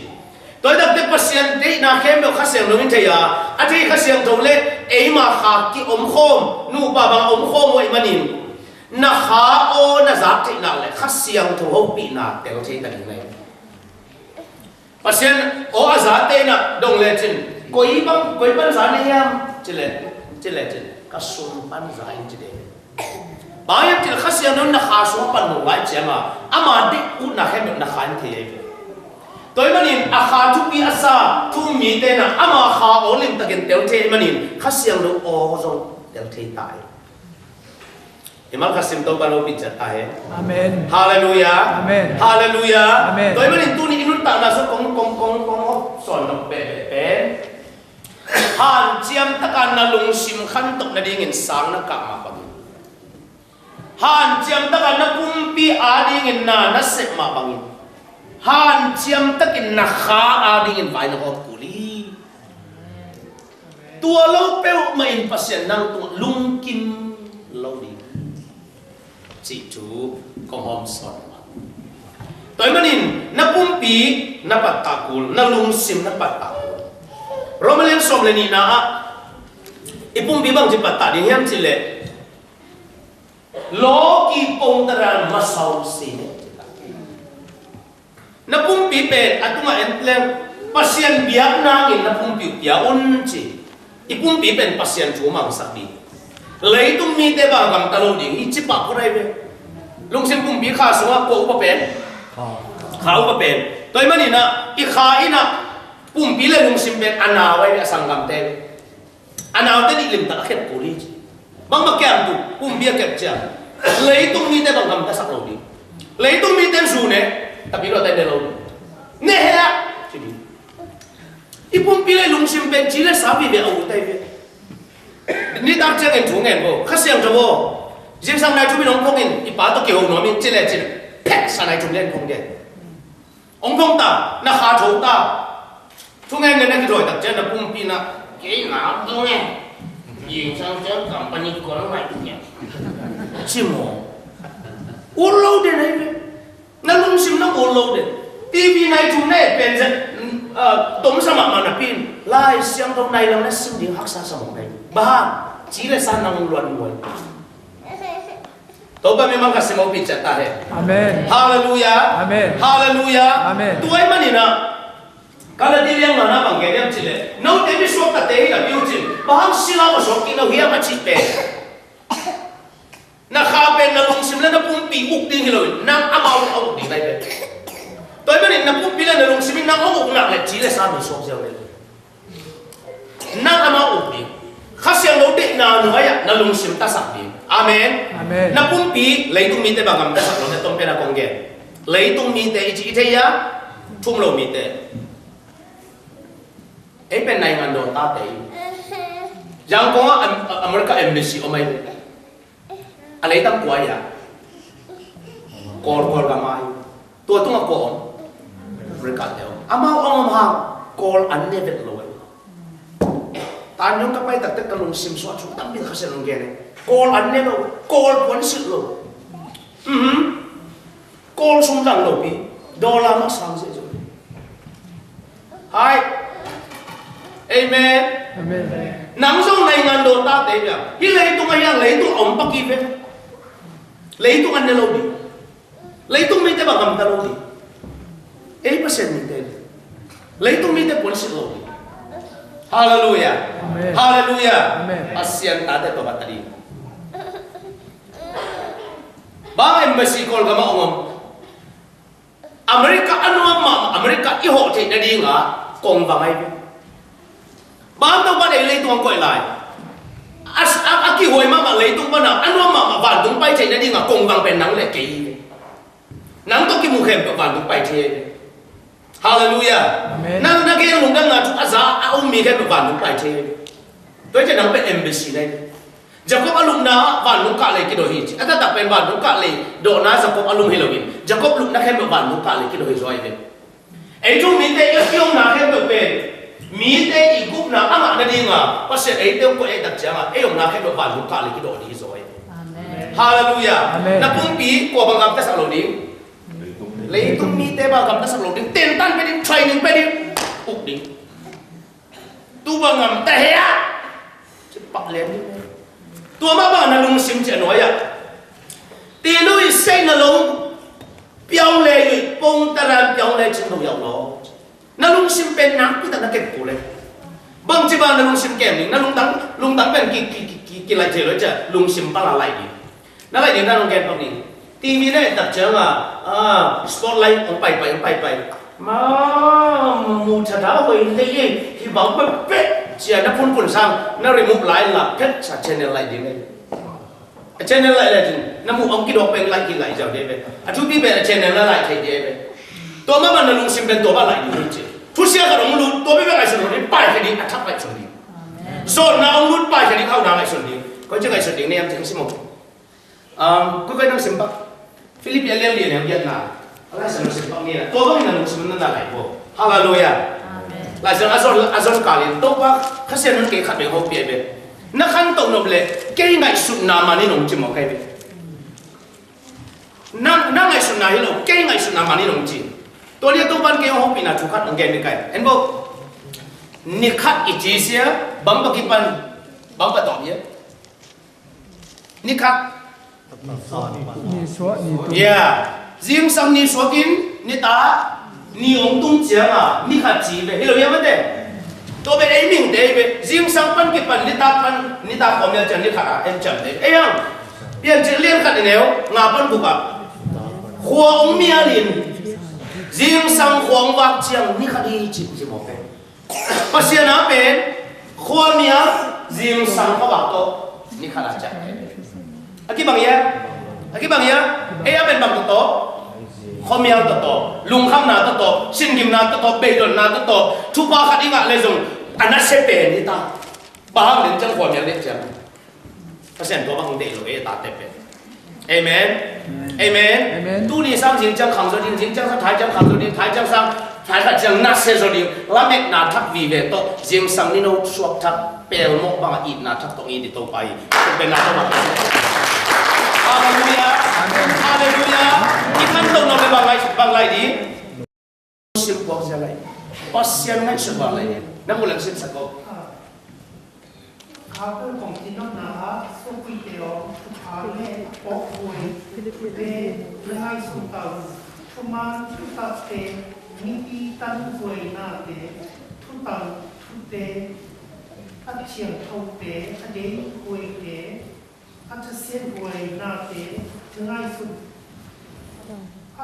Tua hi takte Pasian deihna khempeuh Kha Siangtho in thei a, a thei Kha Siangtho le eima kha kiomkhawm, nupa bang a omkhawm uh ahih manin, na kha aw na zak theih nak leh Kha Siangtho hopihna tel thei ta ding hi. Pasian aw a zate in ah dong lecin, koi bang, koi pan za na hiam? Ci le, ci lecin, ka sung pan za ing ci ding. Bang hiam cih leh Kha Siangtho in na kha sung pan lo lai ciangin, ama deih utna khempeuh na kha in thei hi. Tua ahih manin a kha thupi a sa thu-um mite in ah ama kha aw limtakin tel thei ahih manin Kha Siangtho aw zong tel thei ta hi. Mimal khat sim Topa hopih ciat ta hen. Amen. Halleluiah. Amen. Halleluiah. Amen. Tua ahih manin tuni i nuntakna sung kong, kong, kong, kong, kong sawn nop behbeh pen, hanciam takin na lungsim khantoh nadingin sang na kah mah bangin, hanciam takin na pumpi adingin na nasep mah bangin, hanciam takin na kha adingin vai na hawm kul hi. Tua lo peuhmah in Pasian nang tungah lungkim lo ding cih thu kong hawm sawn. Tua ahih manin na pumpi na pattah kul, na lungsim na pattah kul. Roma lian sawm le nihna ah i pumpi bangci pattah ding hiam cih leh, lawki pongta dan masa uh si ne. Na pumpi pen a tungah en leng, Pasian biak nangin na pumpi uh pia un ci. I pumpi pen Pasian thu mangsak ding. Leitung mite bang gamta lo ding i ci pah kul ahi ve. Lungsim pumpi kha sungah kua upa pen? Kha upa pen. Tua ahih manin ah i kha in ah pumpi le lungsim pen a nau ahi ve, a sanggamte ahi ve. A naute nih limtak a kep kul hi ci. Bangmah kiam tu, pumpi a kep ciang, leitung mite bang gamtasak lo ding. Leitung mite in zu ne, tapi lo tai ne lo ding. Ne he a ci ding. I pumpi le lungsim pen ci le sa vive a ut ahi ve. Nitak ciangin thu ngen vo, Kha Siangtho vo, zingsang nai thum in hong phong in, i pa tawh kiho nuam in ci le ci le, phek sa nai thum le hong phong ding. Hong phong ta, na kha tho ta. Thungen ngen a kidawk tak ciang na pumpi in ah, kei na dong e. Zingsang ciang company kong ngai tu nia. Ci maw? Ut lo den ahi ve. Na lungsim na ut lo den. TV nai thum na et pen zet, ah, tomsa mahmah napi in, Lai Siangtho nai lang na sim ding haksa sa mawk ahi. Bang hang? Ci le sa nang luan luan. Topa mimal khat sim hopih ciat ta hen. Amen. Halleluiah. Amen. Halleluiah. Amen. Tua ahih manin ah, Galati lian ngana bang gen hiam cih leh, note misuaktatte hi napi uh cin, bang hang sila va suak kik na uh hiam a cih pen, na kha pen na lungsim le na pumpi uk ding hi loin, nang amau a uk ding lai pen. Tua ahih manin na pumpi le na lungsim in nang hong uk nak leh ci le sa mi suak ziau le. Nang amau uk ding. Kha Siangtho deihna nuai-ah na lungsim tasak ding. Amen. Amen. Na pumpi leitung mite bang gamtasak lo, na tom pen a kong gen. Leitung mite i ci i thei a, thum lo mite. Ei pen naingan dawn tate hi. Yangon ah Am-, America embassy om ahi. A leitang kua hi a? Kawl, Kawlgam ahi. Tua tungah kua om? America te om. Amau om hang Kawl an ne vet lo ahi. Tan yong ka pai taktak ka lungsim suah thu tampi Kha Siangtho in gen hi. Kawl an ne lo, Kawl puan silh lo. Mhm. Kawl sum dang lopi, dollar mah sang sia zo. Hai. Amen. Amen. Nang zong naingan dawn tate bia. Hih leitung a hiang leitung a om pak hi ve. Leitung an ne lo ding. Leitung mite bang gamta lo ding. Ei Pasian mite. Leitung mite puan silh lo ding. Halleluiah. Amen. Halleluiah. Amen. Pasian tate tawh bat a ding. Bang embassy Kawlgam ah ong om. America a nuam mahmah, America i hawh theih nadingah kongvang ahi ve. Bang Topa ei leitung a koih lai. A, a, a kihuai mahmah leitung pana a nuam mahmah vantung pai theih nadingah kongvang pen nang le kei hi ve. Nang tawh kimu khempeuh vantung pai thei hi ve. Halleluiah. Amen. Nang na gen lungdamna thu a za a um mi khempeuh vantung pai thei hi ve. Tua hi ciah nang pen embassy na hi ve. Jacob a lupna vantung kah lei kidawh hi ci. A taktak pen vantung kah lei dawhna Jacob a lum hi loin, Jacob lupna khempeuh vantung kah lei kidawh hi zaw hi ve. Ei thu mite i, i omna khempeuh pen mite i gupna a ngah nadinga Pasian eite hong koih ahih tak cianga ei omna khempeuh vantung kah lei kidawh ding hi zaw hi ve. Amen. Halleluiah. Amen. Na pumpi kua bang gamtasak lo ding? Leitung mite bang gamtasak lo ding. Tentan pe ding, training pe ding, uk ding. Tu bang ngam ta he a. Ci pak lian ding. Tua mah bang na lungsim ci a nuai-ah. Tinu i seina lo piau le i pong taran piau le cin lo yau lo. Na lungsim pen nak pita na kem ku le. Bang ci bang na lungsim kem ding, na lungtang, lungtang pen ki, ki, ki, ki, ki lai thei lo cia, lungsim pala lai ding. Na lai ding na nong gen pak ding. TV na et tak cianga, ah, spotlight ong pai pai, ong pai pai. Ma, mu tha tha hoi lei, hi bang pet pet. Cia na phun phun sang, na remote lai la phet sa channel lai ding. A channel lai lai ding, na mu ong kidok peng lai ki lai jau de be. A thupi be a channel lai lai thei de be. Tua mah bang na lungsim pen tua bang lai ding ci. Thusia khat ong lut, tua be be ngaihsun lo ding, pai khe ding, a thak ngaihsun ding. Zonna ong lut, pai khe ding, hau na ngaihsun ding. Koi ci ngaihsun ding, ne am ci hong sim ong. Um, koi koi nang sim pak. Philippi a lian lian yang lian na. A Lai Siangtho sim pak ni na. Tua bang na lungsim na na lai bo. Halleluiah. Amen. Lai Siangtho a zon, a zon kalin. Topa, Kha Siangtho in kei khat beng hopih a hi ve. Na khantoh nop le, kei ngaihsutna man in ong ci mawk ahi ve. Na, na ngaihsutna hi lo, kei ngaihsutna man in ong ci. Tua ni a Topa in kei hong hopihna thu khat ong gen ni kai. En bo. Ni khat i ci sia, bang pa kipan, bang pa tawm ia. Ni khat. Ni suak, ni tung. Ya. Zingsang ni suakin, ni ta, ni ong tung cianga, ni khat ci ve. Hi lo ia mate. Tua be ei mingte hi ve. Zingsang pan kipan, ni ta pan, ni ta khawm ia ciang, ni khat a, en ciang te. Ei ang. Piancil lian khat i neu, nga pan guk ah. Khua ong mialin. Zingsang khua ong vak ciang, ni khat hi ci, ci mawk ve. Pasian a pen khuamial, zingsang khuavak tawh ni khat a ciah. A kibang ia? A kibang ia? Ei a pen bang tawh tawh? Khuamial tawh tawh, lungkhamna tawh tawh, singimna tawh tawh, beidonna tawh tawh, thupha khat i ngah le zong a nasia pen hi ta. Bang hang den ciang khuamial den ciang. Pasian tua bang deih lo e, tate pen. Amen. Amen. Amen. Tuni sang zing ciang khang zaw ding, zing ciang sang thai ciang khang zaw ding, thai ciang sang thai khat ciang nasia zaw ding. Lametna thak vive tawh, zingsang ni no suak thak, pelmawh bang a itna thak tawh i di to pai. Pen na tawh. Halleluiah. Amen. Halleluiah. I khantoh nop le bang lai, bang lai ding. Sim puak zia lai. Pasian ngaihsut bang lai. Na mu lem sim sak ko. Kha kul kong ci nopna ah, sukui te aw, thupha le a pawh kul ve, le ngaihsun ta un. Thuman thutak te, Mipi tanhuai nate, thutang thute, a thiangthote, a deihuaite, a thasiat huai nate na ngaihsun, a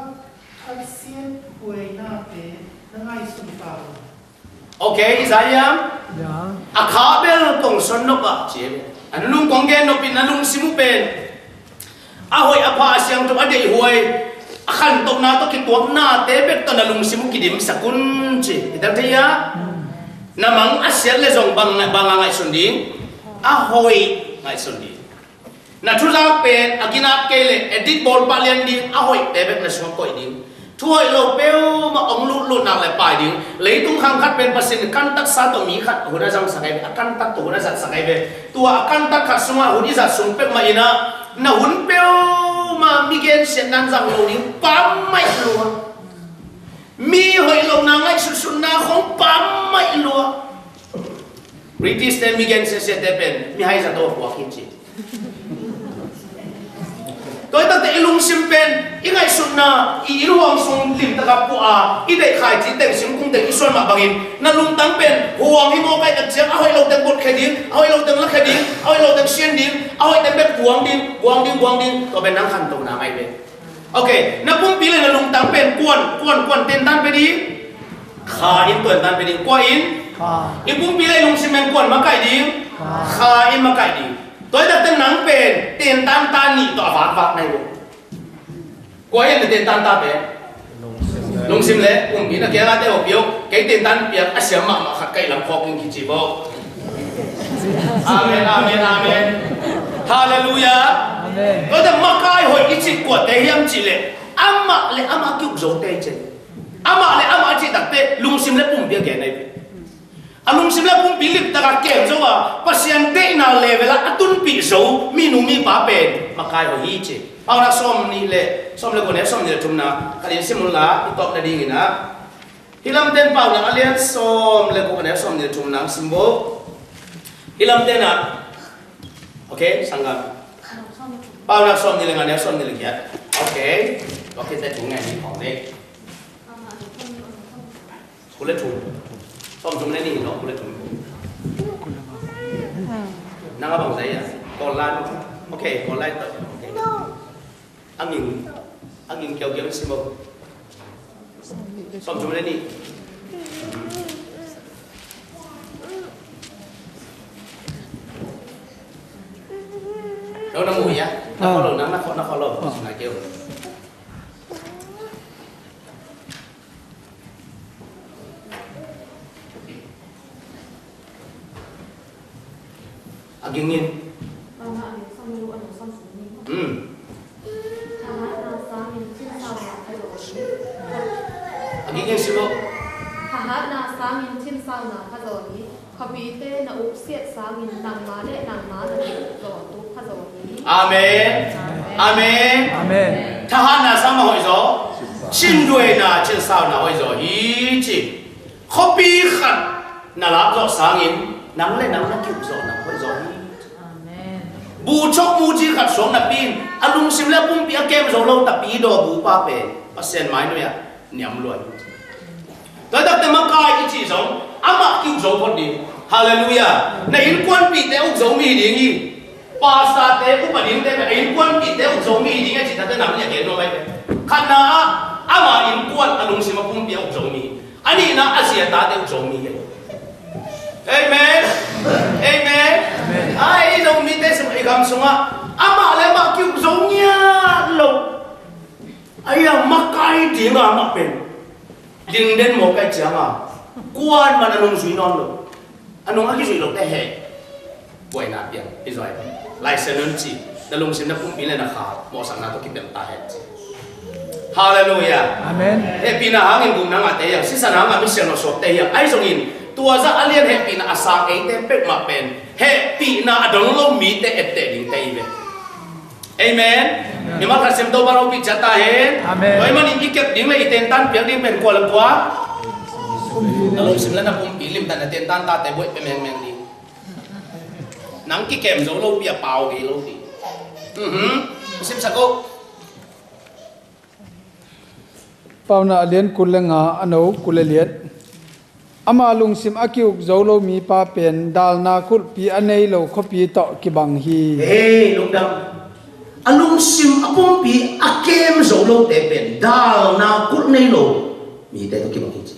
thasiat huai nate na ngaihsun ta lo. Okay, i za hiam? Ya. A kha bel kong son nop ah ci. A nunung kong gen nop in na lungsim uh pen a hoih a pha a siangtho a deihhuai a khantohna tawh kituaknate bek tawh na lungsim uh kidimsak un ci. I tel thei a? Na mang a siat le zong bang, bang a ngaihsun ding? A hoih ngaihsun ding. Na thuzak pen a ginak kei le edit bawl pah lian ding, a hoihte bek na sungah koih ding. Thu hoih lo peuhmah ong lutlut nak le pai ding. Leitung khang khat pen Pasian in kantaksa tawh mi khat hun a zangsak ahi ve, a kantak tawh hun a zatsak ahi ve. Tua a kantak khat sungah hun i zat sung peuhmah in ah na hun peuhmah mi gensiatna in zang lo ding, pammaih lua. Mi hoih lohna ngaihsutna khong pammaih lua. British te mi gensiatna pen mi hai zat tawh puak hi ci. Tua hi takte i lungsim pen i ngaihsutna i inn huang sung limtak a puah a, i deih khaici teng, singkung teng i suan mah bangin na lungtang pen huang hi mawk ahih tak ciang a hoih lo teng botkhia ding, a hoih lo teng lakhia ding, a hoih lo teng sian ding, a hoih teng bek buang ding, buang ding, buang ding. Tua pen nang khantohna ngai ve. Okay, na pumpi le na lungtang pen kuan, kuan, kuan tentan pe ding? Kha in tentan pe ding. Kua in? Kha. I pumpi le i lungsim pen kuan makaih ding? Kha. Kha in makaih ding. Tua hi takte nang pen tentan ta nih tawh a vakvak na hi lo. Kua in na tentan ta pen? Lungsim le pumpi. Na kiangah te hopih o, kei tentan piak a siam mahmah khat ka hih lam khawk in kici bo. Amen, amen, amen. Halleluiah. Amen. Tua hi takte makai hoih i cih kuate hiam cih leh amah le amah ki-uk zote hi ci. Amah le amah a cih takte lungsim le pumpi a gen ahi ve. A lungsim le pumpi limtak a kem zo a, Pasian deihna level ah a tunpih zo minu mipa pen makai hoih hi ci. Paunak sawm nih le, sawm le kua, neu sawm nih le thumna khat in sim un la, i tawp nadingin ah. Hih lamte in Paunak a lian sawm le kua, neu sawm nih le thumna sim bo. Hih lamte in ah. Okay, sanggam. Paunak sawm nih le nga, neu sawm nih le giat. Okay. Tua khit teh thu ngen ni khawng ni. Kul le thum. Sawm thum le nih, no? Kul le thum. Nang a bang zai a? Kawl lai. Okay, Kawl lai tawh. Okay. A ging, a ging kiaukiau in sim bo. Sawm thum le nih. No na mu hia? Na follow, nang na fo-, na follow. Na keu. A ging in. Hmm. A ging in sim bo. Thahatna sangin thinsauna pha zaw hi. Khuapite na upsiat sangin nangma le nangma na ki-uk zaw tu pha zaw hi. Amen. Amen. Amen. Thahatna sang mah hoih zaw. Chinduaina, chinsauna hoih zaw hi ci. Khuapi khat na lak zawh sangin nang le nang na ki-uk zawh nang hoih zaw hi. Amen. Buchok muci khat suang napi in a lungsim le a pumpi a kem zo lo tapi daw bupa pen Pasian mai nuai ah niam lua hi. Tua takte makai i cih zong amah ki-uk zo phot ding. Halleluiah. Na innkuanpihte uk zo mi hi ding hi. Pastorte, upa dingte, a innkuanpihte uk zo mi hi ding hi a cih takte nam nih a gen nuam ahi ve. Khatna ah ama innkuan a lungsim a pumpi a uk zo mi hi. A nihna a zi a tate uk zo mi hi. Amen. Amen. Amen. Ai, i Zomite sung, i gam sungah amah le amah ki-uk zo ngiat lo. Ai, a makai ding a amah pen ding den mawk ahih ciangin kuaman a nungzui nawn lo. A nung a kizuih lote heh. Buaina piang, i zuai. Laisiangtho in ci, na lungsim na pumpi le na kha mawhsakna tawh kipelh ta hen ci. Halleluiah. Amen. Hehpihna hangin gumna ngahte hi hang, sisan hangin misiangtho suakte hi hang. Ahi zongin tua zah a lian hehpihna a sang eite peuhmah pen hehpihna a dong lo mite etteh dingte hi ve. Amen. Mimal khat sim Topa ropih ciat ta hen. Amen. Tua ahih manin i kep ding le i tentan piak ding pen kua le kua? Na lungsim le na pumpi limtak na tentan tate buaih pia mengmeng ding. Nang kikem zo lopi a pau gei lo ding. Mhm. Simsak o. Paunak a lian kul le nga, a no kul le liat. Ama lungsim a ki-uk zo lo mipa pen dalna kulhpi a nei lo khuapi tawh kibang hi. Hei, lungdam. A lungsim a pumpi a kem zo lote pen dalna kulh nei lo mite tawh kibang hi ci.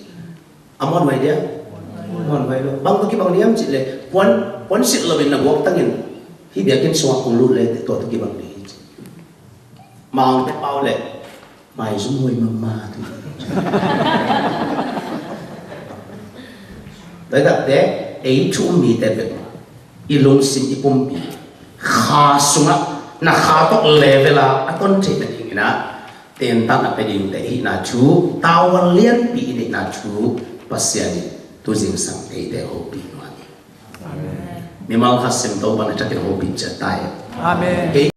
A muanhuai dia? Muanhuai lo. Bang tawh kibang diam cih leh puan, puan silh loin na guaktangin hih biakinn sungah kong lut le tua tawh kibang ding hi ci. Mangte pau le maizum huai mahmah tu. Tua hi takte, ei thu um mite bek mah, i lungsim i pumpi kha sungah na kha tawh level a a ton theih nadingin ah tentan a pia dingte i hihna thu, tavuan lianpi i neihna thu Pasian in tu zingsang eite hopih nuam hi. Amen. Mimal khat sim Topa'n a thakin hopih ciat ta hen. Amen. Kei